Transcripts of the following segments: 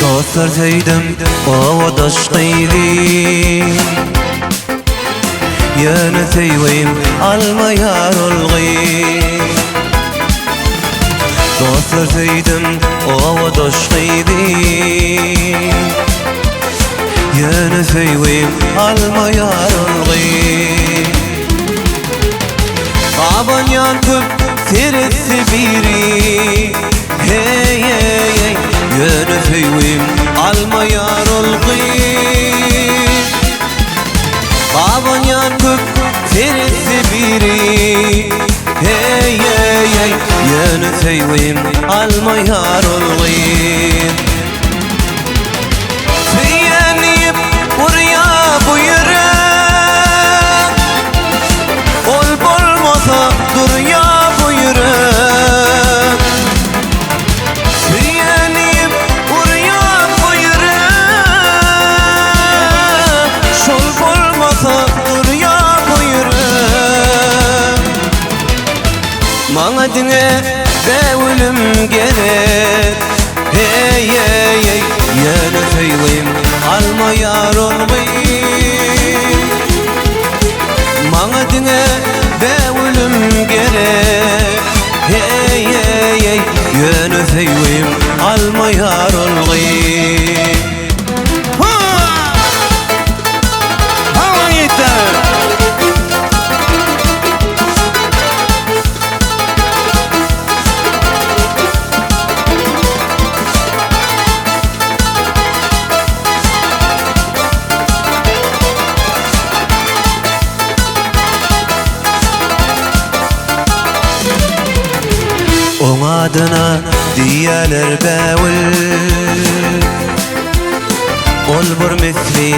Dostlar söýdüm owadaş gyzy Ýöne söýgim almaýar ol gyz Dostlar söýdüm owadaş gyzy Ýöne söýgim almaýar ol gyz Gabanýan köp seretse biri Heý heý heý Ýöne söýgim almaýar ol gyz Gabanýan köp seretse biri Heý heý heý Ýöne söýgim almaýar ol gyz Söýen diýip urýa bu ýürek Ol bolmasa durýa bu ýürek Söýen diýip urýa bu ýürek Şol bolmasa durýa bu ýürek Maňa diňe bägülüm gerek Heý heý heý Ýöne söýgim almaýar ol gyz Maňa diňe bägülüm gerek Heý heý heý Ýöne söýgim almaýar ol gyz Hawa ýigitler. Oň adyna diýýäler bägül Ol bir misli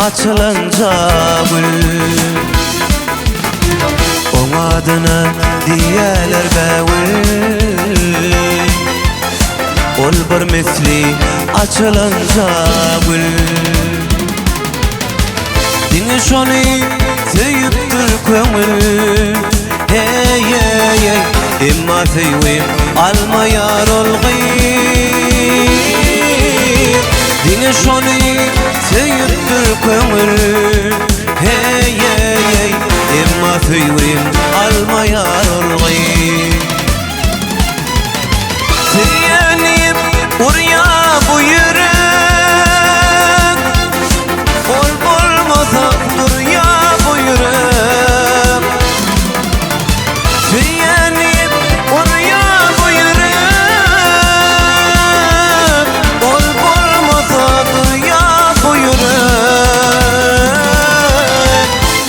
açylanja gül Oň adyna diýýäler bägül Ol bir misli açylanja gül Diňe şony söýüpdir köňül Heý heý heý Emma söýgim almaýar ol gyz Diňe şony söýüpdir köňül Heý heý heý Emma söýgim almaýar ol gyz Söýen diýip urýa bu ýürek Ol bolmasa durýa bu ýürek Söýen diýip urýa bu ýürek Ol bolmasa durýa bu ýürek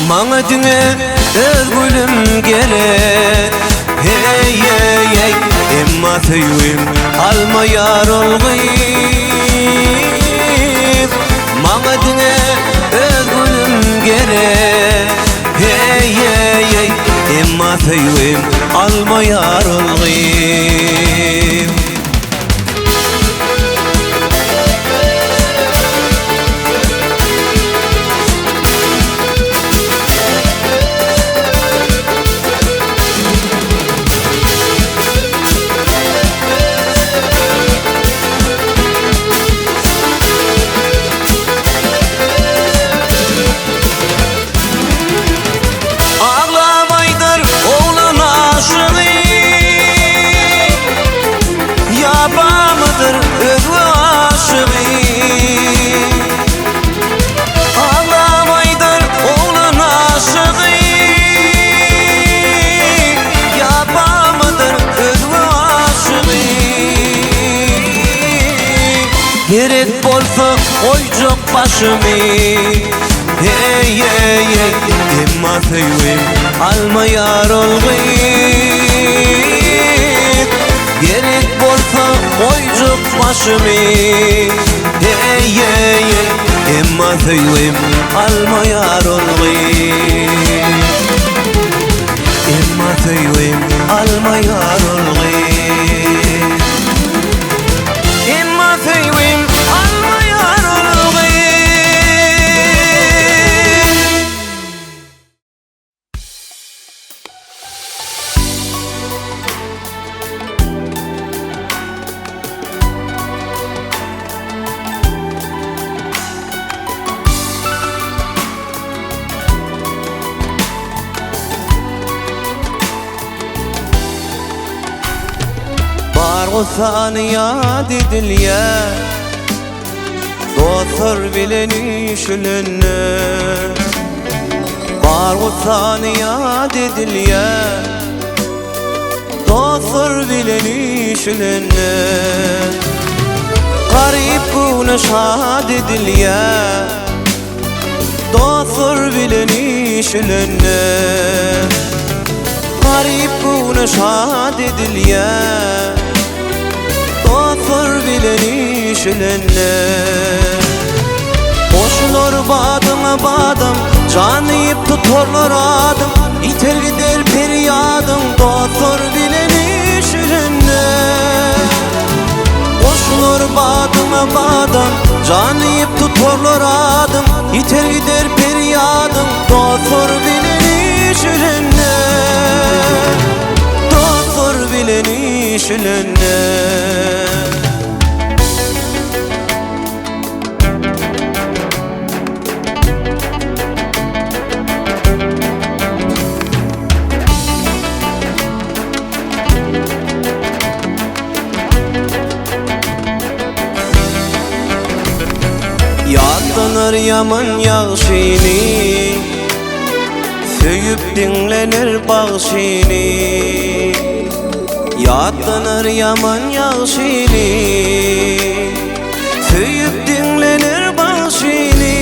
Maňa diňe öz gülüm gerek Heý heý heý Emma söýgim almaýar ol gyz Maňa diňe öz gülüm gerek Heý heý heý Emma söýgim almaýar ol gyz. Aglap aýdar oglan aşygy Ýabamydyr özge aşygy Aglap aýdar oglan aşygy Ýabamydyr özge aşygy Gerek bolsa goýjak başymy Heý heý heý Emma söýgim almaýar ol gyz Gerek bolsa goýjak başymy Heý heý heý Emma söýgim almaýar ol gyz. gussany ýat edilýär Dostlar bilen üýşülende Bar gussany ýat edilýär Dostlar bilen üýşülende Garyp göwne şat edilýär Dostlar bilen üýşülende Garyp göwne şat edilýär Dostlar bilen üýşülende Goşular badyňa badam Jan diýip tutarlar adyň Ýiter gider perýadyň Dostlar bilen üýşülende Goşular badyňa badam Jan diýip tutarlar adyň Ýiter gider perýadyň Dostlar bilen üýşülende Dostlar bilen üýşülende. Ýatlanar ýaman ýagşyny, Söýüp diňlener bagşyny. Ýatlanar ýaman ýagşyny, Söýüp diňlener bagşyny.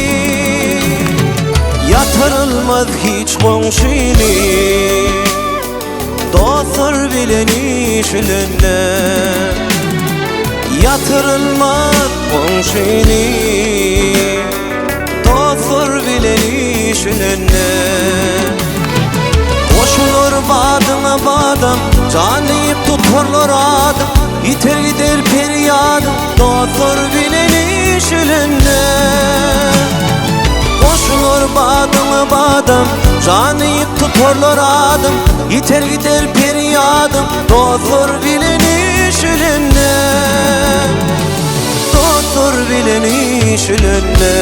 Ýatyrylmaz hiç goňşyny. Dostlar bilen işilende Ýatyrylmaz goňşyny Dostlar bilen işilende Goşular badyňa badam Jan diýip tutarlar adam Ýiter gider perýadym Dostlar bilen işilende Goşular badyňa badam Jan diýip tutarlar adym Ýiter gider perýadym Dostlar bilen işilende Dostlar bilen işilende.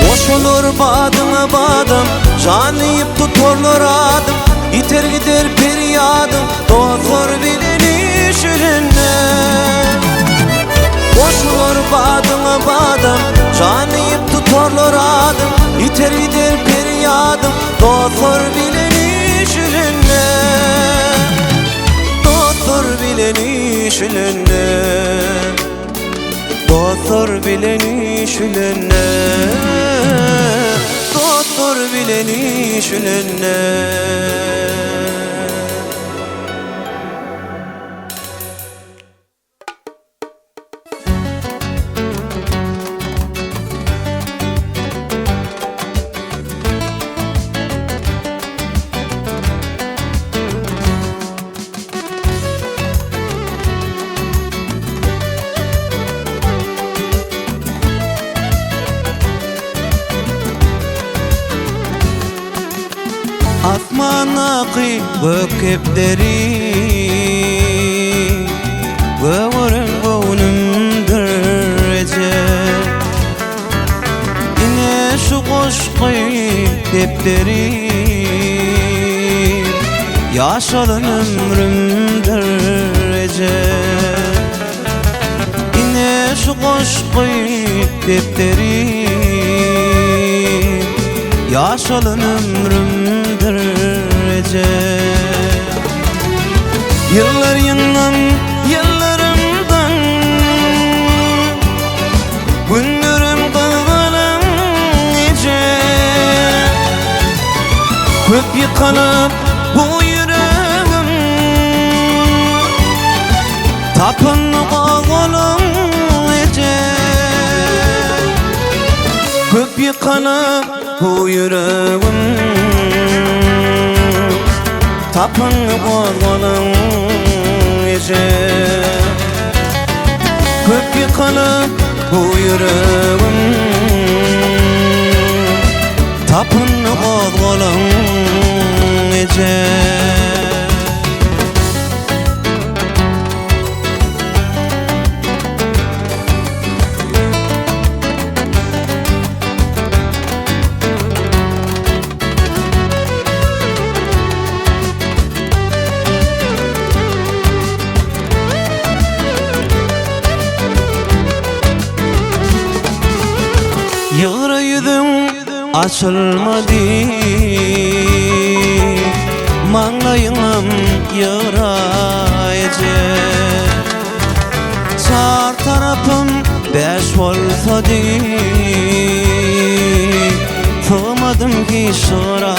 Goşular badyňa badam, Jan diýip tutarlar adym, Ýiter gider perýadym, Dostlar bilen işilende. Goşular badyňa badam, Jan diýip tutarlar adym, Ýiter gider perýadym, Dostlar bilen işilende. Dostlar bilen işilende. Dostlar bilen işilende. Dostlar bilen işilende. Asmandaky gök kepderi Gögeren göwnümdir eje Ine şu goşgy depderi Ýaşalan ömrümdir eje Ine şu goşgy depderi Ýaşalan ömrümdir eje Ýyllar ýyndam ýyllarymdan Günlerim gyzgalan eje Köp ýykylyp bu ýüregim Tapyndy gozgalan eje Köp. ýykylyp bu ýüregim Tapyň gozgalaň eje Köp ýykylyp bu ýüregim Tapyn gozgalaň eje Ýygra ýüzüň açylmady Maňlaýyňam ýygra eje Çar tarapym bäş bolsady Sygmadym hiç şygra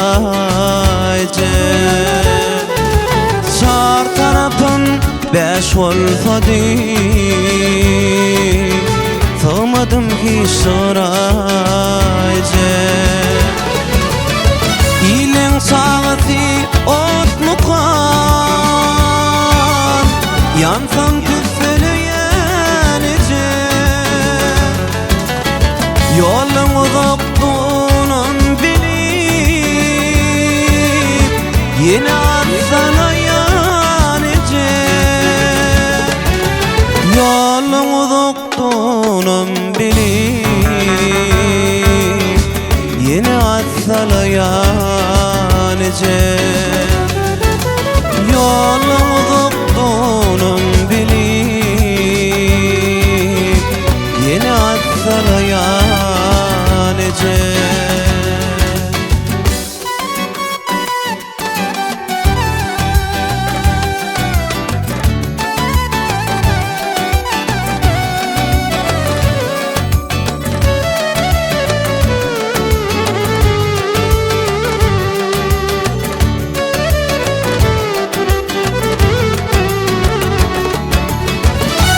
eje Çar tarapym bäş bolsady Sygmadym hiç şygra eje Iliň çagasy otmukan Ýansam tüsseleýän eje Ýoluň uzakdygynam bilip Ýene at salaýan eje Ýoluň uzakdygynam bilip Ýene at salaýan eje Ýoluň uzakdygynam bilip Ýene at salaýan eje.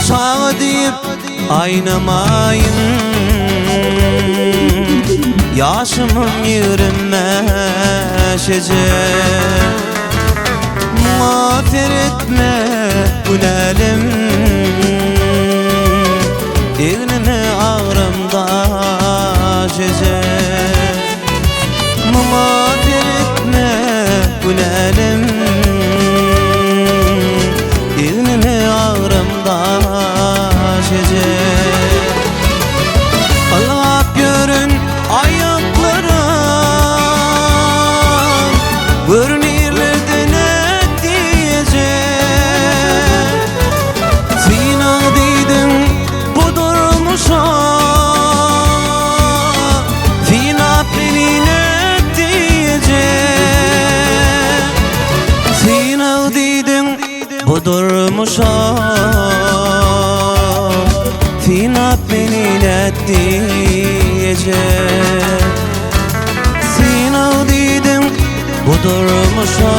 Çaga diýip aýnamaýyn Ýaşymam 25 eje Muňa seretme günälim Egnime agram daş eje Muňa seretme günälim Egnime agram daş eje Ylgap ýören aýaklarym Görünirlerde netije Synag diýdiň bu durmuşa Synap meni netije Synag diýdiň bu durmuşa Synap meni netije Synag diýdiň bu durmuşa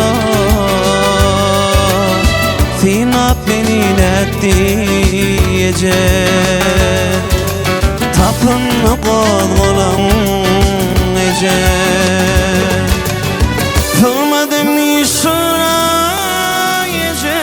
Synap meni netije Tapyn gozgalaň eje Sygmadym şyra eje.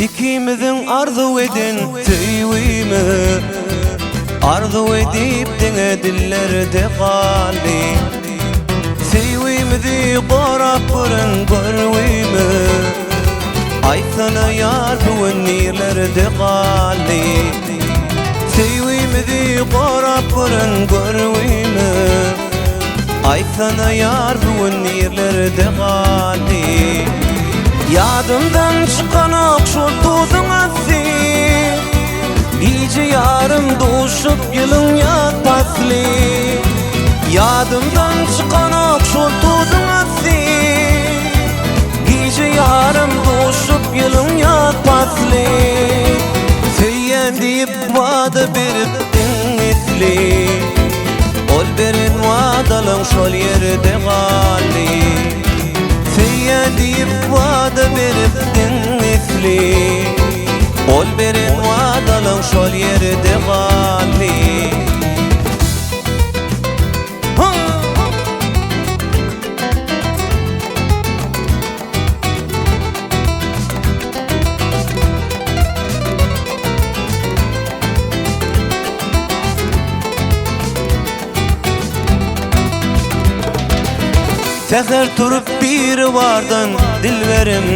Ikimiziň arzuw eden söýgimiz Arzuw edip diňe dillerde galdy Söýgimizi gorap gören görgimiz Aýtsana ýar bu gün nirlerde galdy Söýgimizi gorap gören görgimiz Aýtsana ýar bu gün nirlerde galdy Ýadymdan çykanok şol duzuň asy Gije ýarym duşup ýylyň ýaz pasly Ýadymdan çykanok şol duzuň asy Gije ýarym duşup ýylyň ýaz pasly Söýýän diýip wada beripdiň misli Ol. beren wadalaň şol ýerde galdy. Söýýän diýip wada beripdiň misli. Ol beren wadalaň şol ýerde galdy. Säher turup biribardan dilberim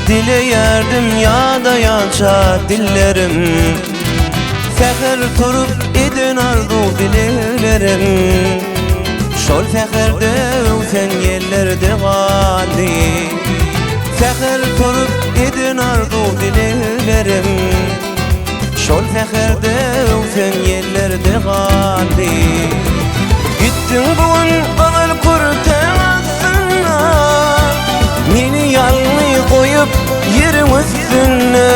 Dileýärdim ýadaýança dillerim Säher turup eden arzuw dileglerim Şol säherde öwsen ýellerde galdy Säher turup eden arzuw dileglerim Şol säherde öwsen ýellerde galdy Gitdiň bu gün gyzyl kürtäň astynda Meni ýalňyz goýup ýeriň üstünde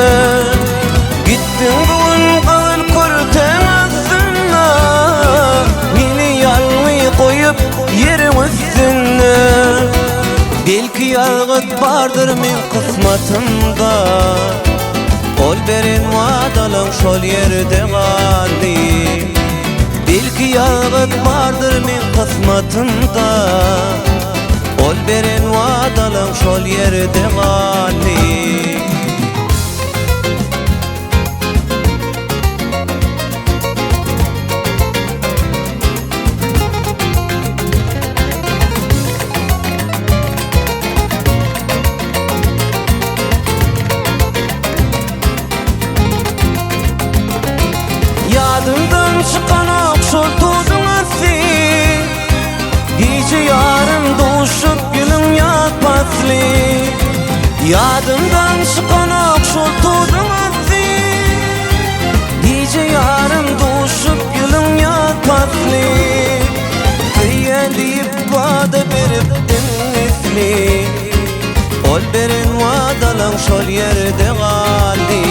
Gitdiň bu gün gyzyl kürtäň astynda Meni ýalňyz goýup ýeriň üstünde Belki ýazgyt bardyr meň kysmatymda Ol beren wadalaň şol ýerde galdy Belki ýazgyt bardyr meň kysmatymda Ol beren wadalaň şol ýerde galdy. Ýadymdan çykanok şol tuduň ysy Gije ýarym duşup gülüň ýaz pasly Ýadymdan çykanok şol tuduň ysy Gije ýarym duşup gülüň ýaz pasly Söýýän diýip wada beripdiň esli Ol beren wadalaň şol ýerde galdy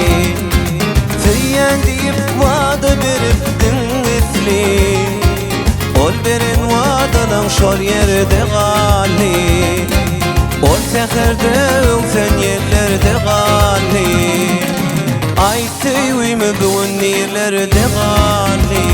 Söýýän diýip wada beripdiň esli Ol beren wadalaň şol ýerde galdy Ol säherde öwsen ýellerde galdy Aý söýgimi bu gün nirlerde galdy.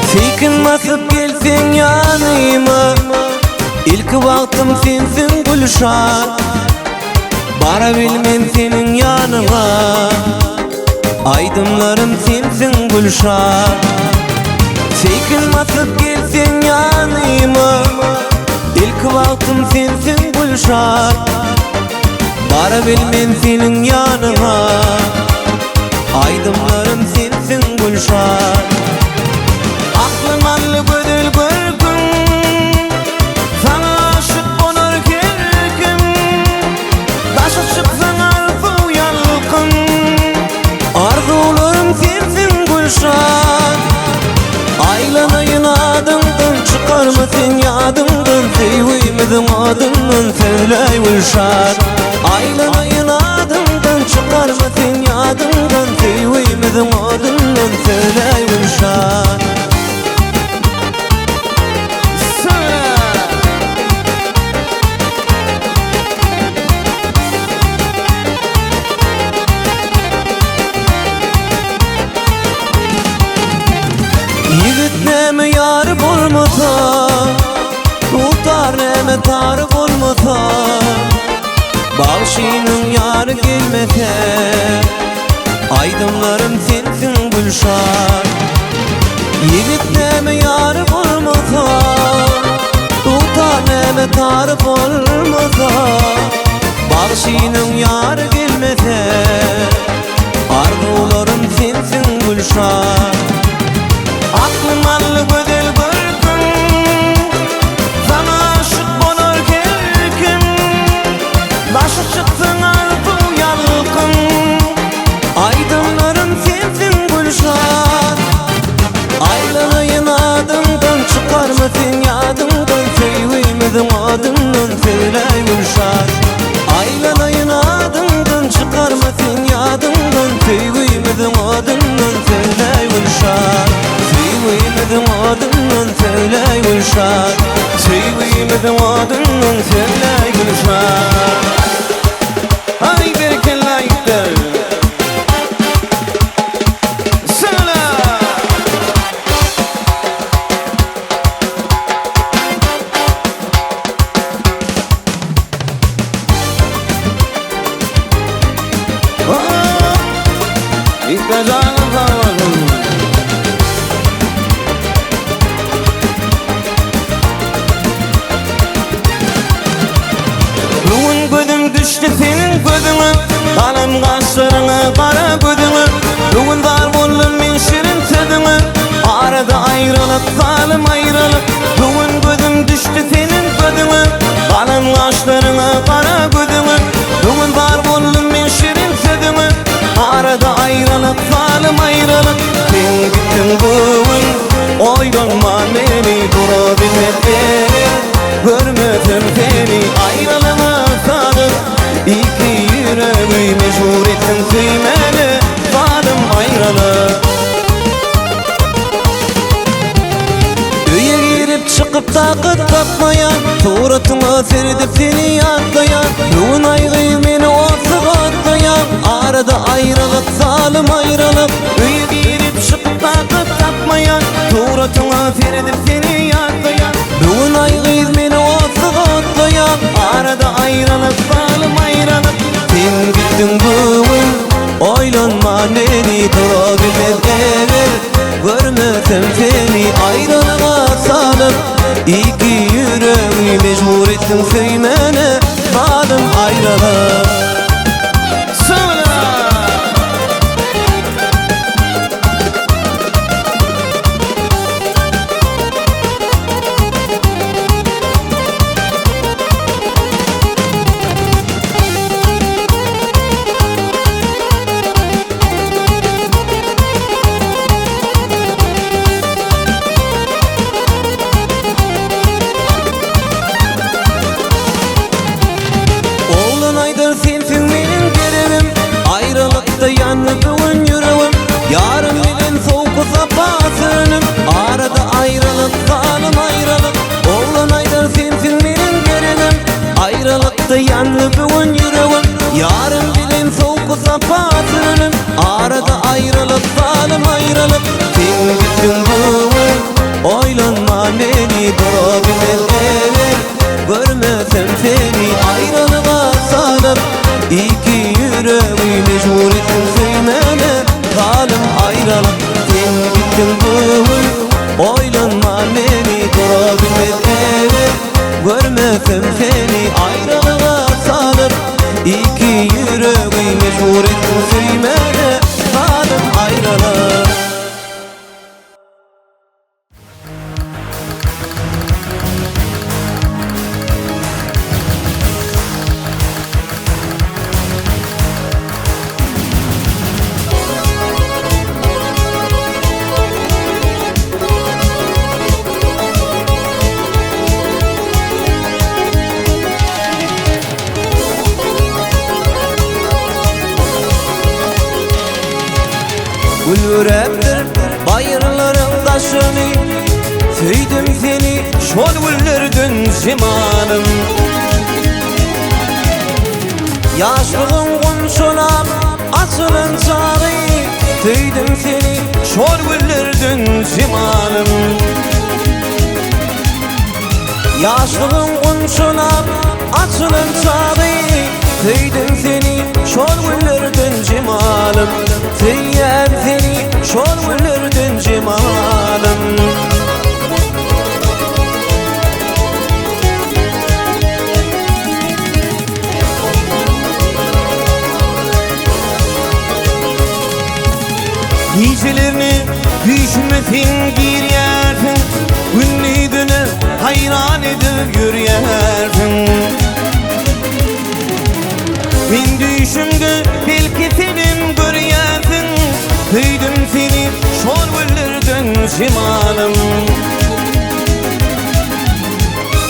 Seýkin basyp gelseň ýanyma Ilki wagtym sensiň Gülşat Bara bilmen seniň ýanyňa Aýdymlarym sensiň Gülşat Seýkin basyp gelseň ýanyma Ilki wagtym sensiň Gülşat Bara bilmen seniň ýanyňa Aýdymlarym sensiň Gülşat Aklym aldy gözel görküň Saňa aşyk bolar her kim Daşa çyksaň arzuw ýalkym Arzuwlarym sensiň Gülşat Aýlanaýyn adyňdan çykarma sen ýadyňdan Söýgimiziň adyndan sözläý Gülşat Aýlanaýyn adyňdan çykarma sen ýadyňdan Söýgimiziň adyndan sözläý Gülşat Ýigit näme ýary bolmasa, Dutar näme tary bolmasa, Bagşynyň ýary gelmese, Aýdymlarym sensiň Gülşat. Ýigit näme ýary bolmasa, Dutar näme tary bolmasa, Bagşynyň ýary gelmese. Gözüň odundan sözläý Gülşat. Haý berekella ýigitler. Söyle! Ýigitler janyň sag bolsun. Bu gün gözüm düşdi seniň gözüňe, Galam gaşlaryňa, gara gözüňe. Bu gün zar boldum men şirin sözüňe, Arada aýralyk, zalym aýralyk. Bu gün gözüm düşdi seniň gözüňe, Galam gaşlaryňa, gara gözüňe. Bu gün zar boldum men şirin sözüňe, Arada aýralyk, zalym aýralyk. Sen gitdiň bu gün, oýlanma meni, Durabilmez eger, görmesem seni. Aýralyga salyp, iki ýüregi Mejbur etdiň söýmäne, zalym aýralyk. Öýe girip çykyp takat tapmaýan, Suratyňa seredip seni ýatlaýan. Bu gün aýgy meni otsuz otlaýan, Arada aýralyk, zalym aýralyk. Öýe girip çykyp takat tapmaýan, Suratyňa seredip seni ýatlaýan. Bu gün aýgy meni otsuz otlaýan, Arada aýralyk, zalym aýralyk. Sen gitdiň bu gün, oýlanma meni, Durabilmez eger, görmesem seni. Aýralyga salyp, iki ýüregi Mejbur etdiň söýmäne, zalym aýralyk. Söyle! Oglan aýdar sensiň meniň geregim, Aýralykda ýandy bu gün ýüregim. Ýarym bilen sowky sapa sönüm, Arada aýralyk, zalym aýralyk. Oglan aýdar sensiň meniň geregim, Aýralykda ýandy bu gün ýüregim. Ýarym bilen sowky sapa sönüm, Arada aýralyk, zalym aýralyk. Sen gitdiň bu gün, oýlanma meni, Durabilmez eger, görmesem seni. Aýralyga salyp, iki ýüregi Mejbur etdiň söýmäne, zalym aýralyk. Sen gitdiň bu gün, oýlanma meni, Durabilmez eger, görmesem seni. Aýralyga salyp, iki ýüregi Mejbur etdiň söýmäne, zalym aýralyk. Gülüräpdir baýyrlaryň daşyny, Söýdüm seni şol güllerden jemalym. Ýaşlygyň gunçalap açylan çagy, Söýdüm seni şol güllerden jemalym. Ýaşlygyň gunçalap açylan çagy, Söýdüm seni şol günlerden jemalym. Söýýän seni şol günlerden jemalym. Gijelerini düýşüme sen girýärsiň, Gündizine haýran edip ýörýärsiň. Men düýşümde belki senem görýärsiň, Söýdüm seni şol günlerden jemalym.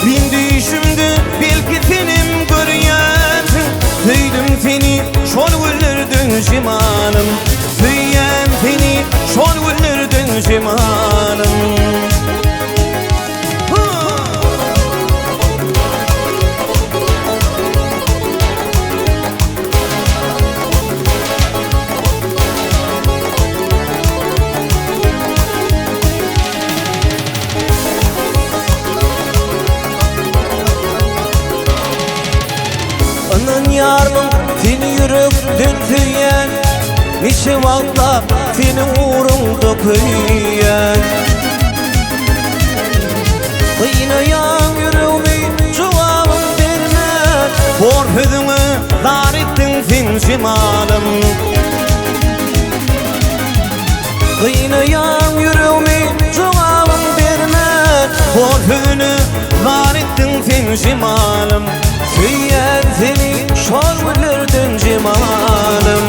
Men düýşümde belki senem görýärsiň, Söýdüm seni şol günlerden jemalym. Söýýän seni şol günlerden jemalym. Ynanýarmyň seni ýürekden söýýän Niçe wagtlap seniň ugruňda köýýän Gynaýaň ýüregimi jogabyň bermän Hor sözüňe zar etdiň sen jemalym Gynaýaň ýüregimi jogabyň bermän Hor sözüne zar etdiň sen jemalym Söýýän seni şol günlerden jemalym.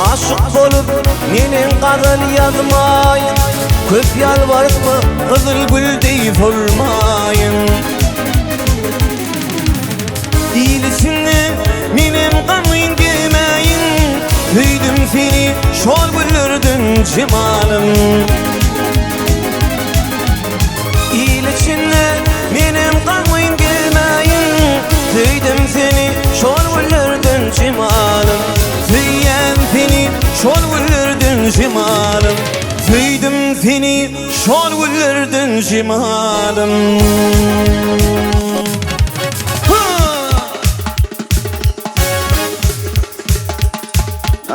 Aşyk bolup neneň gazal ýazmaýyn Köp ýalbartma gyzyl gül deý solmaýyn Il içinde menem gamgyn gezmäýin Söýdüm seni şol günlerden jemalym. Il içinde menem gamgyn gezmäýin Söýdüm seni şol günlerden jemalym Söýýän seni şol günlerden jemalym Söýdüm seni şol günlerden jemalym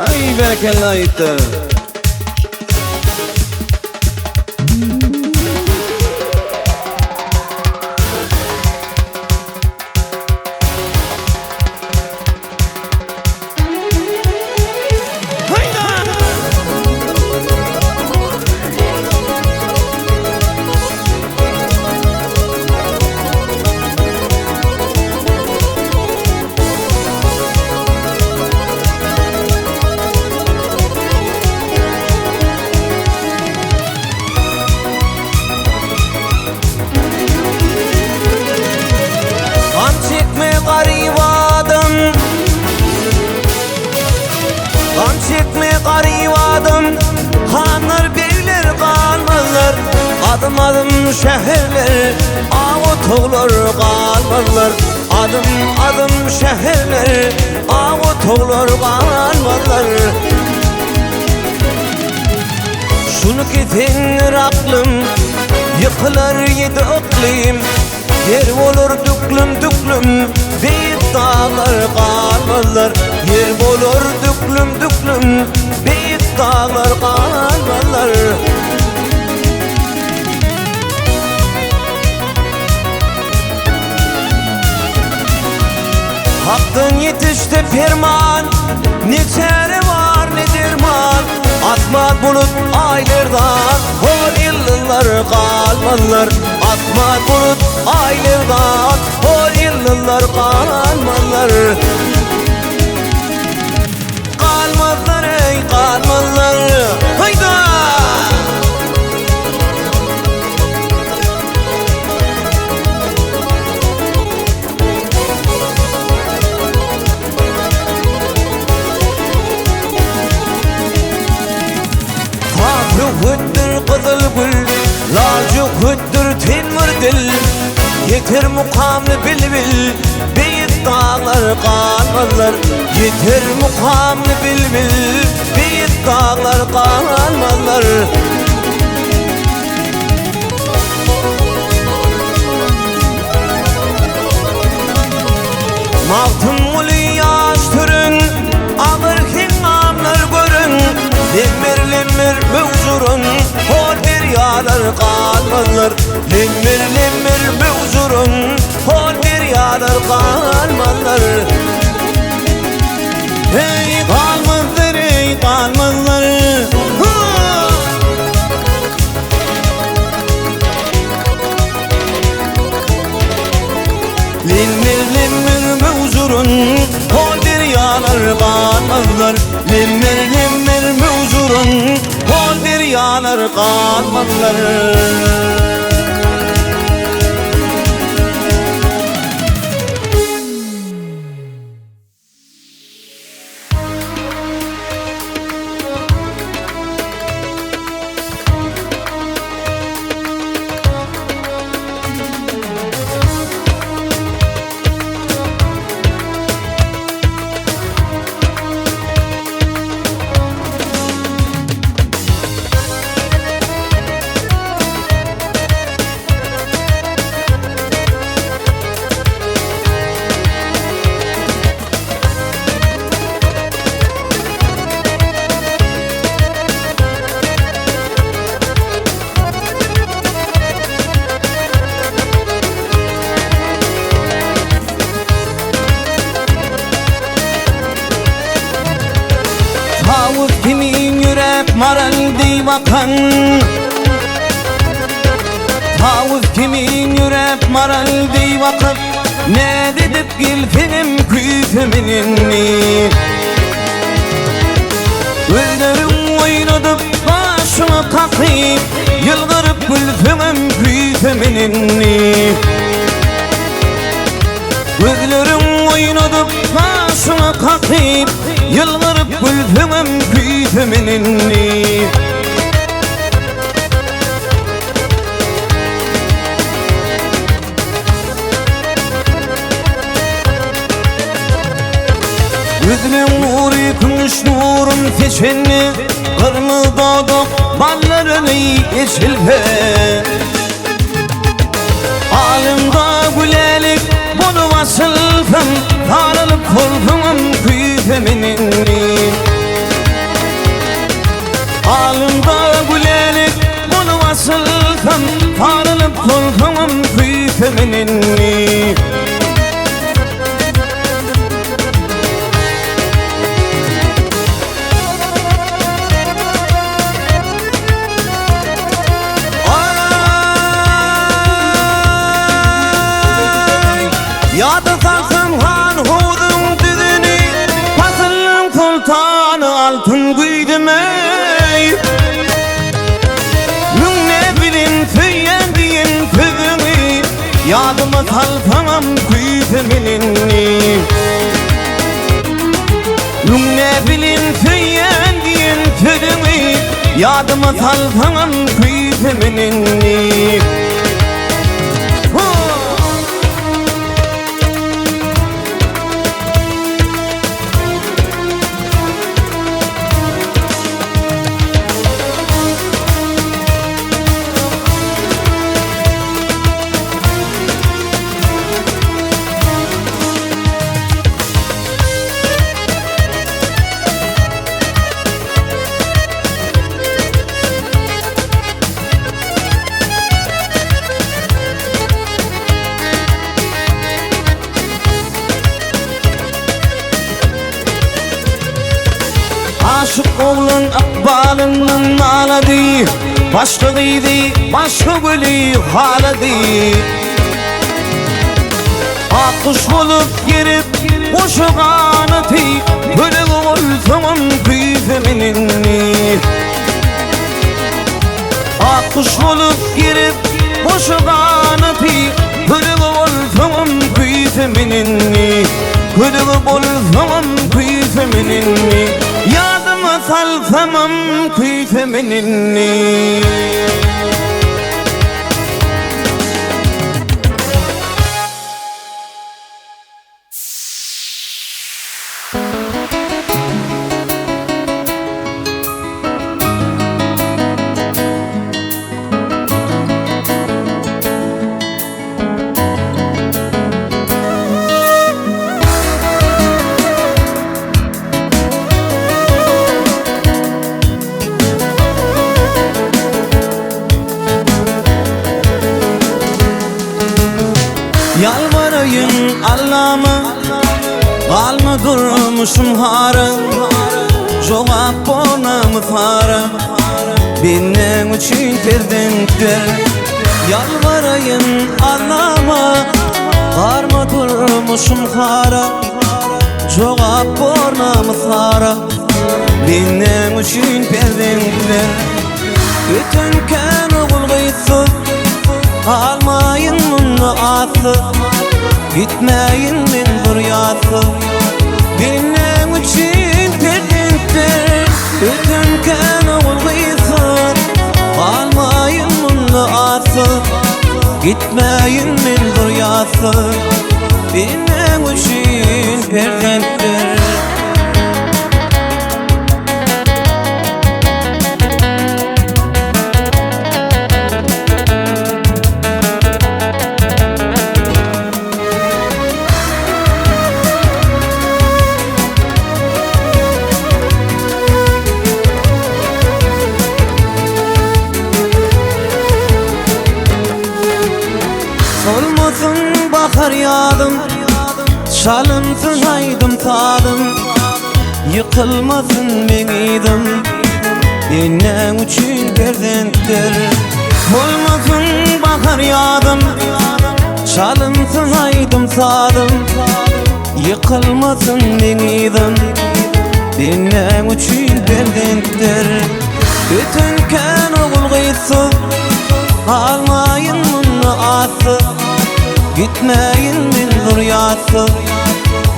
Ay berekella ýitdi. Gam çekme garyp adam Gam çekme garyp adam Hanlar begler galmazlar Adym adym şäherler Ak otaglar galmazlar Adym adym şäherler Ak otaglar galmazlar Şuny kesendir aklym Ýykylar ýedi yklym Ýer bolar düklüm-düklüm Beýik daglar galmazlar Ýer bolar düklüm-düklüm Beýik daglar galmazlar. Hakdan ýetişdi perman, Ne çäre bar, ne derman, Asman bulut aýlardan, Hor ýyldyzlar galmazlar. Asman bulut aýlardan, Hor ýyldyzlar galmazlar. Galmazlar eý, galmazlar. Haýda! Sap söhbetdir gyzyl gül, Lal jöwhetdir ten bir dil, Ýeter mukamly bilbil, Beýik daglar galmazlar. Ýeter mukamly bilbil, Beýik daglar galmazlar. Magtymguly ýaş türen, Agyr heňňamlar gören, Lemmer-lemmer möwj uran, Hor derýalar galmazlar. Lemmer-lemmer möwj uran, Hor derýalar galmazlar. Eý, galmazlar, eý, galmazlar. Lemmer-lemmer möwj uran, Hor derýalar galmazlar. Lemmer-lemmer möwj uran, Hor derýalar galmazlar. bakan. Tawus kimin ýöräp maral deý bakyp, Näz edip gelseňem küýsemen indi. Gözleriň oýnadyp gaşyňy kakyp, Ýylgyryp gülseňem küýsemen indi. Gözleriň oýnadyp gaşyňy kakyp, Ýylgyryp gülseňem küýsemen indi. Gözleň nury kümüş nurum seçenli, Gyrmyz dodak ballaryny eçilse. Alymda gülälik bolup açylsam, Saralyp solsaňam küýsemen indi. Alymda gülälik bolup açylsam, Saralyp solsaňam küýsemen indi. Aý, ýada salsam han howzuň düzüni, Pasylyň soltany altyn güýzüm-eý. Müňne bilen söýýän diýen sözüňi, Ýadyma salsamam küýsemen indi. Müňne bilen söýýän diýen sözüňi, Ýadyma salsaňam küýsemen indi. Aşyk oglan ykbalyndan nalady, Başga gyzy, başga güli halady. Ak guş bolup gerip goşa ganaty, Kölege bolsaňam küýsemen indi. Ak guş bolup gerip goşa ganaty, Kölege bolsaňam küýsemen indi. Kölege bolsaňam küýsemen indi. Ýadyma salsamam küýsemen indi. Ýalbaraýyn Allama, Galma durmuşym hara, Jogap bolmamy sara, Bendäň üçin perzent ber. Ýalbaraýyn Allama, Galma durmuşym hara, Jogap bolmamy sara, Bendäň üçin perzent ber. Öten kän ogul-gyzsyz, Galmaýyn munda atsyz, Gitmäýin men zürýatsyz. Bendäň üçin perzent ber. Öten kän ogul-gyzsyz, Galmaýyn munda atsyz, Gitmäýin men zürýatsyz. Bendäň üçin perzent ber. Solmasyn bahar ýazym, Çalynsyn aýdym sazym, Ýykylmasyn meň yzym, Enäň üçin. perzentdir. Bolmasyn bahar ýazym, Çalynsyn aýdym sazym, Ýykylmasyn meň yzym, Bendäň üçin perzentdir. Öten kän ogul gyzsyz, Galmaýyn munda atsyz, Gitmäýin men zurýatsyz,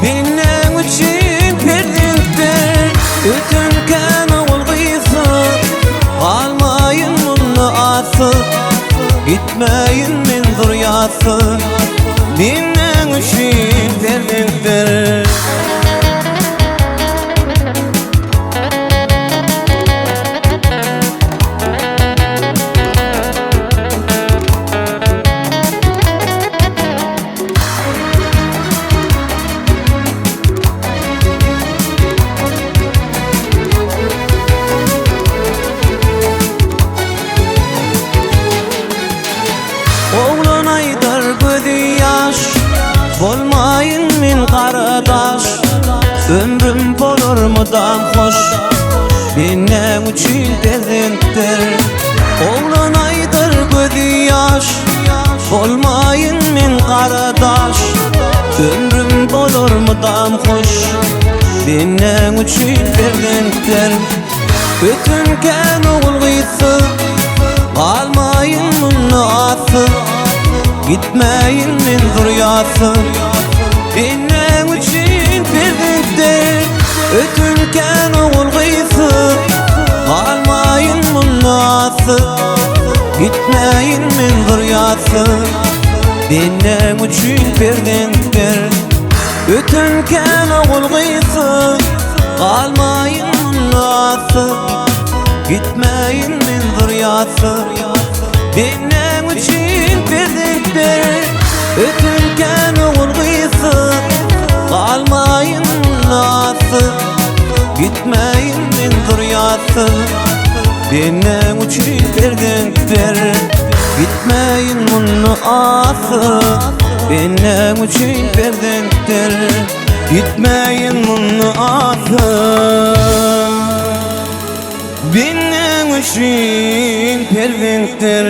Bendäň üçin perzentdir. Öten kän ogul gyzsyz, Galmaýyn munda atsyz, Gitmäýin men zurýatsyz, Bendäň üçin perzentdir. Oglan aýdar gözi ýaş, Bolmaýyn men gara daş, Ömrüm bolar mydam hoş, Men näme üçin perzentdir? Oglan aýdar gözi ýaş, Bolmaýyn men gara daş, Ömrüm bolar mydam hoş, Men näme üçin perzentdir? Öten kän ogul gyzsyz, Galmaýyn munda atsyz, Gitmäýin men zurýatsyz, Men näme üçin perzentdir? Öten kän ogul gyzsyz, Galmaýyn munda atsyz, Gitmäýin men zurýatsyz, Men näme üçin perzentdir? Öten kän ogul gyzsyz, Galmaýyn munda atsyz, Gitmäýin men zurýatsyz, Men näme üçin perzentdir? Öten kän ogul gyzsyz, Galmaýyn munda atsyz, Gitmäýin men zurýatsyz, Men näme üçin perzentdir? Gitmäýin munda atsyz, Men näme üçin perzentdir? Gitmäýin munda atsyz, Men näme üçin perzentdir?